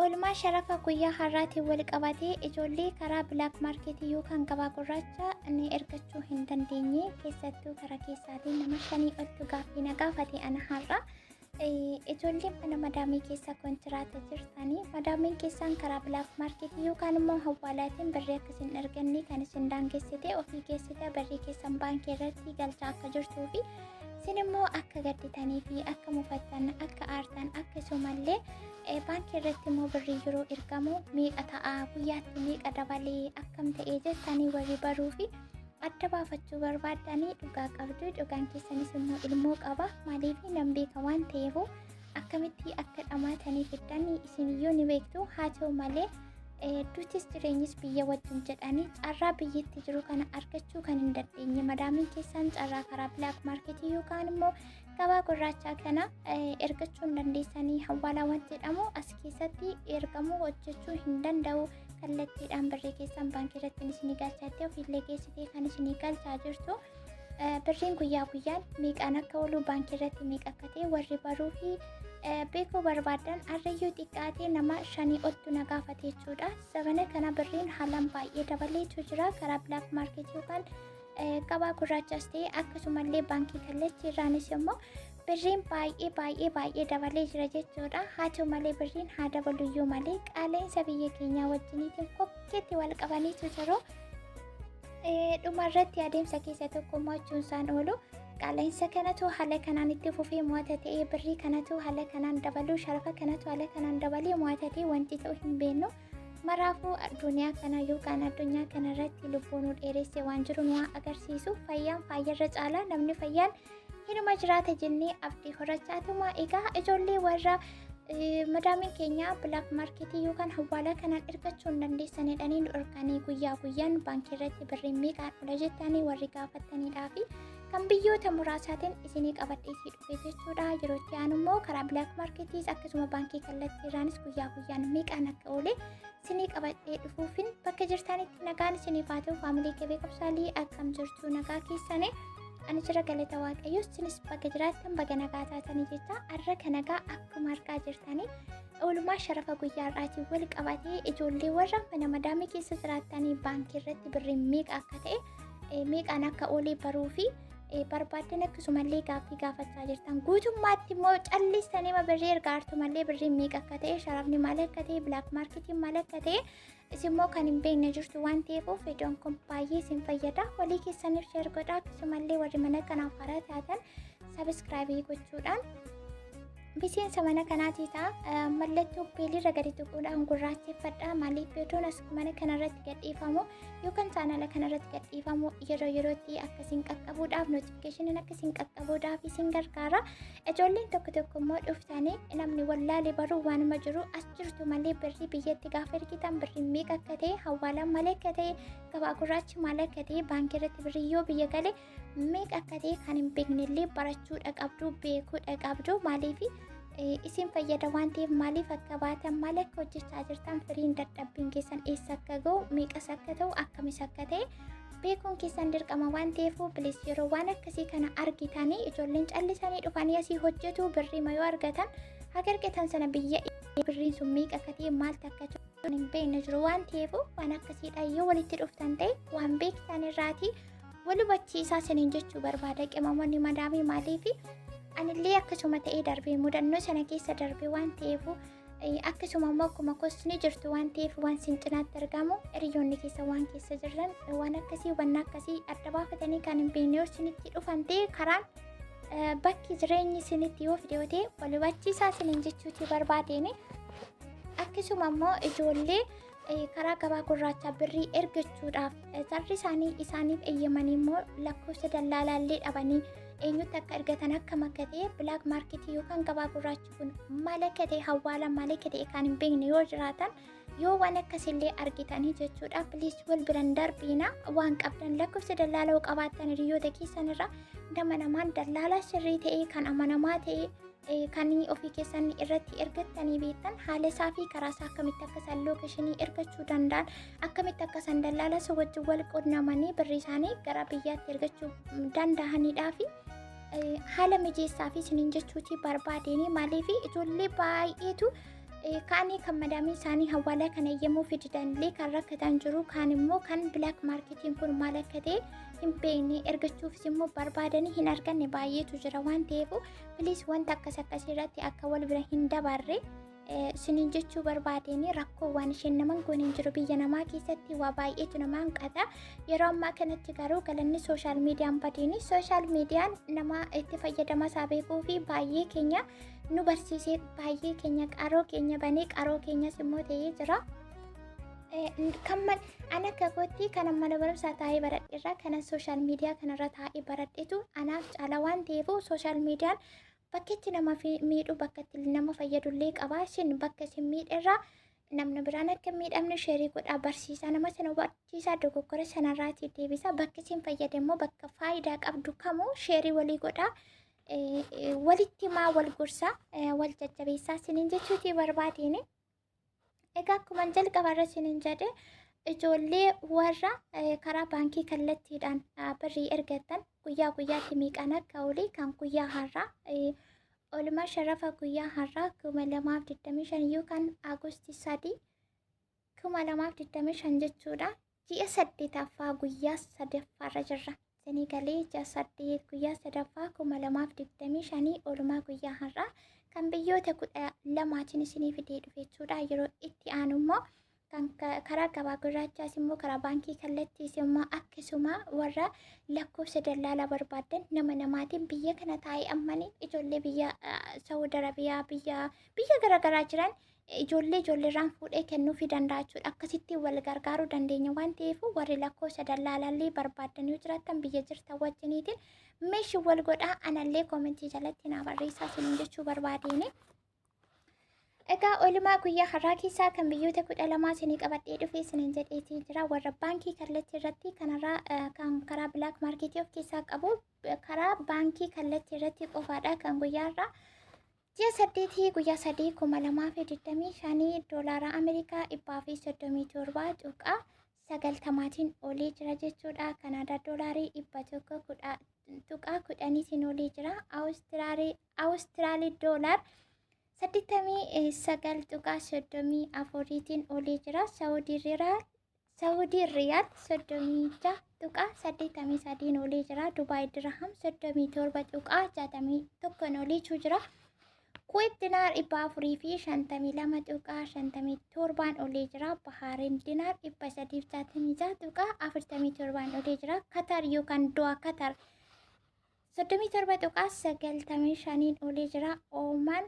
Oolmaa sharafa guyyaa har'aatiin wal qabatee ijoollee karaa black marketii yookaan gabaa gurraacha ni ergachuu hin dandeenye keessattuu karaa keessaatiin nama shanii oltu gaaffii na gaafate ana har'a. Ijoolleen mana madaamii keessa kontiraata jirtanii madaamiin keessaan karaa black marketii yookaan immoo hawwaalaatiin birrii akka isin erganne kan isin daangessite ofii geessite birrii keessan baankii irratti galchaa akka jirtuu fi isin immoo akka gadditanii fi akka mufattan akka aartan akkasumallee Baankii irratti immoo birrii yeroo ergamu meeqa ta'a guyyaatti meeqa dabalee akkam ta'ee jettanii warri baruu fi adda baafachuu barbaaddanii dhugaa qabdu dhugaan keessanis immoo ilmoo qaba maaliif nan beeka waan ta'eefu akkamitti akka dhamaatanii fiddanii isiniyyuu ni beektu haa ta'u malee dutis jireenyis biyya wajjin jedhanii carraa biyyatti jiru kana argachuu kan hin dandeenye madaamiin keessaan carraa karaa bilaak maarketii yookaan immoo Gabaa gurraachaa kana ergachuu hin dandeessanii hawwaalaa wanti jedhamu as keessatti ergamuu hojjechuu hin danda'u. Kallattiidhaan birrii keessan baankii irratti isinii galchattee ofiillee geessitee kan isinii galchaa jirtu. Birriin guyyaa guyyaan meeqaan akka oolu baankii irratti meeqa akka ta'e warri baruu fi beekuu barbaadan arrayyuu xiqqaatee nama shanii oltu na gaafate jechuudha. Zabana kana birriin haalaan baay'ee dabaleetu jira karaa bilaak maarkeet yookaan gabaa gurraachas ta'e akkasumallee baankii kallachii irraanis immoo birriin baay'ee baay'ee baay'ee dabalee jira jechuudha. Haa ta'u malee birriin haa dabaluyyuu malee qaala'insa biyya keenyaa wajjiniitiin kokkeetti wal qabaniitu jiru. Dhumarratti adeemsa keessa tokko mo'achuun isaan oolu. Qaala'insa kanatu haala kanaan itti fufee mo'ata ta'ee birrii kanatu haala kanaan dabaluu sharafa kanatu haala kanaan dabalee mo'ata ta'ee wanti ta'u hin beeknu. Maraafuu addunyaa kana yookaan addunyaa kana irratti lubbuu nu dheeresse waan jiru nu haa agarsiisu. Fayyaan faayyarra caala namni fayyaan hinuma jiraata jennee abdii horachaatuma. Egaa ijoollee warra madaamiin keenya bilaak maarkeetii yookaan hawwaalaa kanaan ergachuu hin dandeessan jedhanii nu dhorkanii guyyaa guyyaan baankii irratti birriin meeqaan ola jettanii warri gaafattanidhaa fi kan biyyoota muraasaatiin isinii qabadhee sii dhufe jechuudha. Yeroo itti aanu immoo karaa bilaak maarketiis akkasuma baankii kallattii irraanis guyyaa guyyaan meeqaan akka oole isinii qabadhee dhufuufin bakka jirtanitti nagaan isiniif haa ta'u. Faamilii kebee qabsaalii akkam jirtu nagaa keessanii ani jira galata waaqayyo isinis bakka jiraattan baga nagaa taatanii jecha har'a kan nagaa akkuma argaa jirtanii oolmaa sharafa guyyaa har'aatiin wal qabatee ijoollee warra mana madaamii keessa jiraattanii baankii irratti birriin meeqa akka ta'e meeqaan akka oolee baruu fi barbaaddan akkasumallee gaaffii gaafachaa jirtan guutummaatti immoo callistanii ma birrii erga artu malee birriin meeqa akka ta'e sharafni maal akka ta'e bilaak maarketiin maal akka ta'e isin immoo kan hin beekne jirtu waan ta'eef viidiyoon kun baay'ee isin fayyada walii keessaniif sheer godhaa akkasumallee warri mana kanaaf haaraa taatan sabiskiraayibii gochuudhaan Miseensa mana kanaatii ta'a. Mallattoo beelirra gadi tuquudhaan gurraacheffadha. Maaliif viidiyoon as mana kanarratti gadhiifamu yookaan chaanala kanarratti gadhiifamu yeroo yerootti akkasiin qaqqabuudhaaf notifikashiniin akkasiin qaqqabuudhaaf isin gargaara. Ijoolleen tokko tokko immoo dhuftanii namni wallaale baruu waanuma jiru as jirtu malee birrii biyyatti gaafa ergitan birriin meeqa akka ta'e hawaalaan maal akka ta'e gabaa gurraachi maal akka ta'e baankii irratti birrii yoo biyya gale meeqa akka ta'e kan hin beeknellee barachuudha qabdu beekuudha qabdu maaliif isin fayyada waan ta'eef maaliif akka baatan maal akka hojjechaa jirtan firiin dadhabbiin keessan eessa akka ga'u meeqas akka ta'u akkamis akka ta'e beekuun keessan dirqama waan ta'eef bilis yeroo waan akkasii kana argitanii ijoolleen callisanii dhufanii asii hojjetu birrii yoo argatan haga argatan sana biyya birriin sun meeqa akka ta'e maaltu akka ta'e hin beekne jiru waan ta'eef waan akkasiidha yoo walitti dhuftan ta'e waan beektan irraatii wal hubachiisaa isiniin jechuu barbaada qimamoonni madaamii maaliifi anillee akkasuma ta'ee darbee mudannoo sana keessa darbee waan ta'eef akkasuma immoo akkuma kosni jirtu waan ta'eef waan sin cinaatti argamu hiriyoonni keessa waan keessa jiran waan akkasii hubannaa akkasii adda baafatanii kan hin beekne yoo isinitti dhufan ta'e karaan bakki jireenyi isinitti yoo fide yoo ta'e wal hubachiisaa isiniin jechuuti barbaadeen akkasuma immoo ijoollee karaa gabaa gurraachaa birrii ergachuudhaaf jarri isaanii isaaniif eeyyamanii immoo lakkoofsa dallaalaallee dhabanii eenyutti akka ergatan akkam akka ta'e bilaak maarketii yookaan gabaa gurraachi kun maal akka ta'e hawwaala maal akka ta'e kan hin beekne yoo jiraatan yoo waan akkasillee argitanii jechuudha piliis wal biran darbiina waan qabdan lakkoofsa dallaalaa qabaattan hiriyoota keessan irraa nama namaan dallaalaa sirrii ta'e kan amanamaa ta'e kan ofii keessan irratti ergattanii beektan haala isaa fi karaa isaa akkamitti akka isaan lookeshinii ergachuu danda'an akkamitti akka isaan dallaala isa wajjin wal qunnamanii birrii isaanii gara biyyaatti ergachuu danda'anidhaa fi haala mijeessaa fi isiniin jechuutii barbaadeenii maaliif ijoollee baay'eetu Kaanii kan madaamii isaanii hawaalaa kana eeyyamuu fididanillee kan rakkatan jiru. Kaan immoo kan black marketiin kun maal akka ta'e hin beekne, ergachuufis immoo barbaadanii hin arganne baay'eetu jira waan ta'eef, please, wanta akkas akkasii irratti akka wal bira hin dabarre isiniin jechuu barbaadeen. Rakkoo waan isheen naman goone hin jiru. Biyya namaa keessatti waa baay'eetu nama hanqata. Yeroo ammaa kanatti garuu galanni social mediaan badiini, social mediaan nama itti fayyadama isaa beekuu fi baay'ee keenya nu barsiisee, baay'ee keenya qaroo keenya banee, qaroo keenyas immoo ta'ee jira. Kan an akka kootti kan mana barumsaa taa'ee baradheerra kanan social media kanarra taa'ee baradhetu anaaf caala waan ta'eef, social mediaan bakka itti nama miidhu, bakka itti nama fayyadullee qaba. Isin bakka isin miidherraa namni biraan akka hin miidhamne share godhaa, barsiisaa, nama sana hubachiisaa, dogoggora sanarraatii deebisaa. Bakka isin fayyade immoo, bakka faayidaa qabdu kamuu share walii godhaa. Walitti himaa, wal gorsaa, wal jajjabeessaa isiniin jechuutii barbaadeen. Egaa akkuma jalqabarra isiniin jedhe, ijoollee warra karaa baankii kallattiidhaan birrii ergattan guyyaa guyyaatti meeqaan akka olii kan guyyaa har'aa, oolmaa sharafa guyyaa har'aa 2025 yookaan August 3, 2025 jechuudha. Ji'a saddeetaffaa guyyaa sadaffaarra jirra. Isinii galee? Ji'a 8 guyyaa sadaffaa 2025, oolmaa guyyaa har'aa kan biyyoota 12tiin isinii fidee dhufe jechuudha. Yeroo itti aanu immoo kan karaa gabaa gurraachaas immoo, karaa baankii kallattiis immoo akkasuma, warra lakkoofsa dallaalaa barbaaddan nama namaatiin biyya kana taa'ee ammanii ijoollee biyya Saawud Arabiyaa, biyya biyya garaagaraa jiran ijoollee ijoolleerraan fuudhee kennuufii danda'a jechuudha. Akkasitti wal gargaaruu dandeenya waan ta'eef, warri lakkoofsa dallaalaallee barbaaddan yoo jiraattan, biyya jirtan wajjiniitiin meeshii wal godhaa, anallee comment jalatti naa barreessaa isiniin jechuu barbaadeeni. Egaa oolmaa guyyaa har'aa keessaa kan biyyoota 12 isinii qabadhee dhufee isiniin jedheetii jira. Warra baankii kallattii irratti kanarraa kan karaa black market of keessaa qabu karaa baankii kallattii irratti qofaadha kan guyyaa har'aa. Ji'a 8 guyyaa 3 2025, doolaara Ameerikaa 137.90tiin olee jira jechuudha. Kanaadaa doolaarii 110.10tiin olee jira. Awustiraalii doolaar 89.34tiin olee jira. Saawudii Riyaal 36.83n olee jira. Dubaay Dirham 37.61n olee jira. Kuwait dinaar 452.57n olee jira. Bahaareen dinaar 366.47n olee jira. Katar yookaan Doha Katar 37.95n olee jira. Oomaan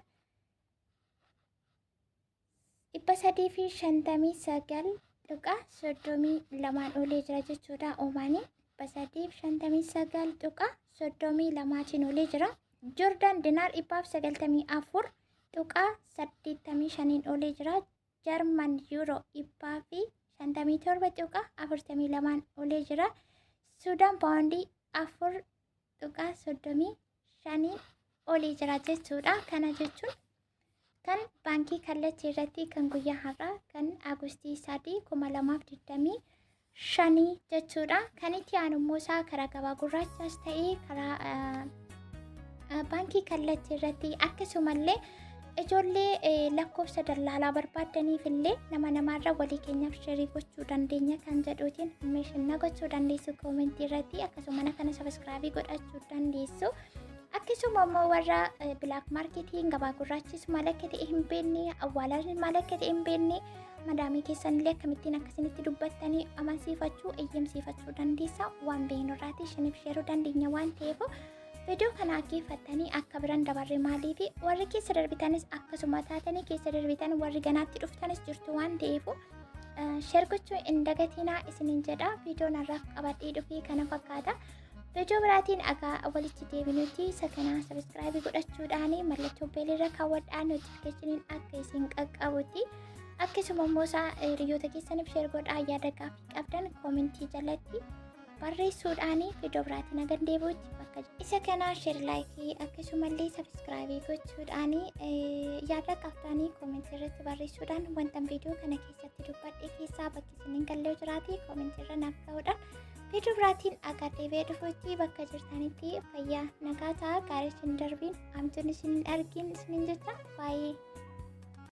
359.32n olee jira jechuudha. Oomaanii 359.32tiin olee jira. Joordaan dinaar 194.85n olee jira. Jarman yuuroo 157.42n olee jira. Suudaan paawundii 4.35n olee jira jechuudha. Kana jechuun kan baankii kallattii irratti kan guyyaa har'aa kan August 3, 2025 jechuudha. Kan itti aanu immoo isaa karaa gabaa gurraachaas ta'ee karaa baankii kallattii irratti, akkasumallee ijoollee lakkoofsa dallaalaa barbaaddaniif illee nama namaarra walii keenyaaf share gochuu dandeenya kan jedhuutiin meeshaa gochuu dandeessu comment irratti, akkasuma kana subscribe godhachuu dandeessu. Akkasuma immoo warra black marketiin, gabaa gurraachis maal akka ta'e hin beekne, awwaalaan maal akka ta'e hin beekne, madaamii keessanillee akkamittiin akkasinitti dubbattanii amansiifachuu, eeyyamsiifachuu dandeessa, waan beeknu irraati isiniif shareuu dandeenya waan ta'eef, viidiyoo kana dhaggeeffattanii akka biran dabarre. Maaliif warri keessa darbitanis akkasuma taatanii keessa darbitan, warri ganaatti dhuftanis jirtu waan ta'eef, share gochuu hin dagatinaa isiniin jedha. Viidiyoon har'aaf qabadhee dhufee kana fakkaata. Viidiyoo biraatiin agaa walitti deebinutti, isa kana subscribe godhachuudhaan mallattoo bellirra kaawwadhaa, notificationiin akka isin qaqqabutti. Akkasuma immoo isaa hiriyoota keessaniif share godhaa, yaada gaaffii qabdan comment jalatti barreessuudhaan, viidiyoo biraatiin hagan deebi'utti bakka isa kana share, like, akkasumallee subscribe gochuudhaan, yaada qabdanii comment irratti barreessuudhaan, wanta viidiyoo kana keessatti dubbadhe keessaa bakki isin hin galle jiraate comment irra naaf ka'uudhaan, viidiyoo biraatiin akka deebi'ee dhufutti bakka jirtanitti fayyaa nagaa ta'a. Gaarii isin darbiin, hamtuun isin hin argin isinin jecha. Baay'ee.